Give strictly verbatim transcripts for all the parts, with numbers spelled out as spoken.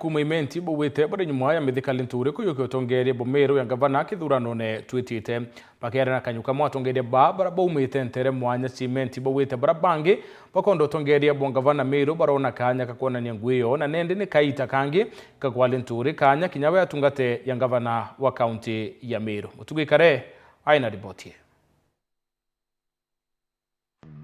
Kuuma Imenti baugite bari nyuma ya Mithika Linturi kuiyukia utongeeria bwa Meru ya ngavana kithuranone twitite. Bakiaria na kanyua kamwe, atongeeria baa bara baumite nteere mwanya cia Imenti baugite bara bangi bakonda utongeeria bwa ngavana Meru barona kaanya ka kwonania ngugi yoo, na nendi ni kaita kangi ga kwa Linturi kaanya kinya we atungate ya ngavana wa kaunti ya Meru. Mutugi Kare aina riboti ii.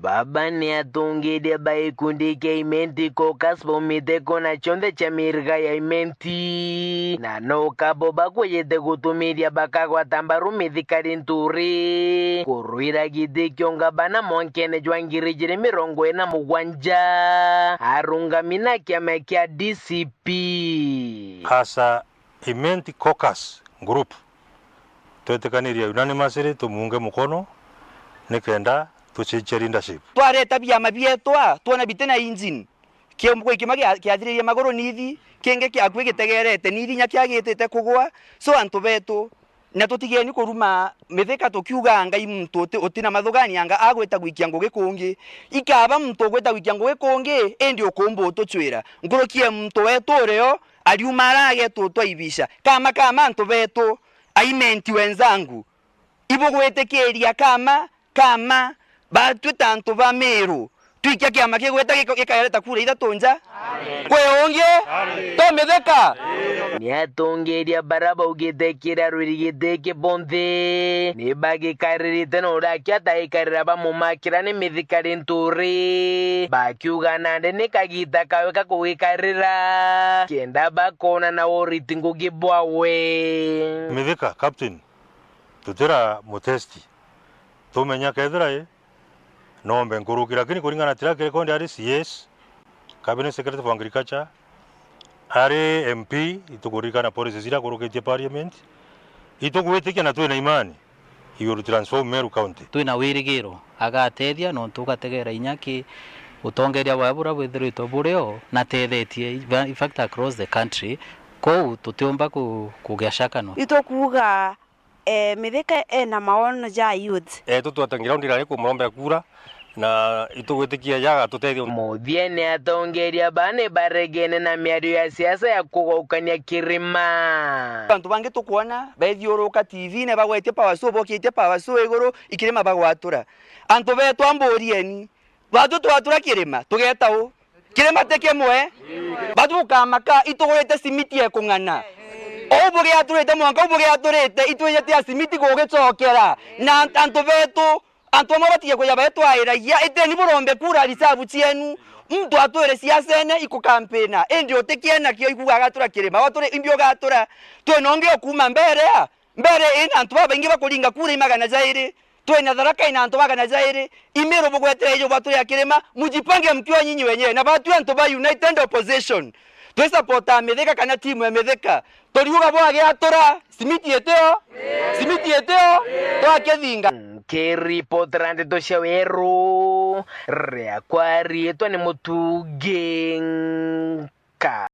Baba ni atongeeria ba gikundi kia Imenti Caucus baumite kona cionthe cia miriga ya Imenti, na no kabo bakwijite gutumiria bakagwata mbaru Mithika Linturi kurwira giti kia ungavana mwankene jwa ngiri ijiri mirongo iri na mugwanja, arungami na kiama kia D C P. Asa Imenti Caucus Group, twetikanirie unanimously tumuunge mukono nikenda tucenjie leadership. Twareta biama bietwa, twona biti na engine. Kiumbe kimwe kia-, kiathiririe maguru nithi, kingi kiakui gitegerete nithi, inya kiagitite kugwa. So, antu betu, na tutigeni kuruma Mithika tukiuga Ngai muntu uti, uti na mathugania anga agwita gwikia ngugi kungi. Ikaba muntu ugwita gwikia ngugi kungi, indi ukumba utucwira. Nkuruki e muntu wetu urio, ariuma arage tutwa ibisha. Kama, kama antu betu, Aimenti wenzangu, ibugwitikiria kama, kama, batwi ta antu ba Miru, twikia kiama kigwita giko-, gikaereta kura ithatu nja? Kwi ungi? To Mithika? Ni atongeeria bara baugite kira rwirigiti ki bonthe ni bagikaririte na uria aki ataikarira bamumakira ni Mithika Linturi, bakiuga nandi ni kagita kawe ka kugikarira kenda bakona na uriti ngugi bwawe. Mithika, Captain, tutira mutesti. Tumenya kethira i nombe nkuruki, lakini kuringana na tira record ari C S, Cabinet Secretary for Agriculture, ari M P, itukuririkana policies iria akurukitie Parliament, itugwitikia na twina imani, he will transform Meru County. Twina wirigiro agatethia, nontu ugategera inya ki utongeria bwawe buria bwithiritwe burio na tethetie, in fact, across the country, kou tutiumba ku-, kugia shaka no. Itukuuga, eh, Mithika ena maono ja youth. Eh, tutwate ground irari kumurombera kura, na itugwitikia ja agatutethia. Muthiene, atongeeria baa ni baregene na miario ya siasa ya kugaukania kirima. Antu bangi tukwona bethiuruka T V-ine bagwetie power show, bokitie power show iguru, ikirima bagwatura. Antu betu, amburieni, batu twatura kirima, tugeta u? Kirima ti kimwe? Batu bukamaka, itugurite simiti ekung'ana. Ou bugiaturite mwanka, ou bugiaturite, itwijetia simiti gugicokera. Na ant-, antu betu, antu amwe batige kwija betwairagia, iteni burombe kura risabu cienu. Muntu atwire siasene ikukampina, indi utikiena kio ikuga agatura kirima. Wature, imbi ugatura? Twina ungi ukuuma mbere a? Mbere ina antu babaingi bakuringa kura i magana jairi. Twina Tharaka ina antu magana jairi. Imiru bugwetera ijo bwaturia kirima. Mujipange mkiwa nyinyi wenyewe. Na batwi antu ba United Opposition, twisupporta Mithika kana timu ya Mithika. Turiuga bwagiatura, simiti itio, simiti itio, twakithinga. Nkiripotera ndeto cia weru, riakwa riitwa ni Mutugi Nka.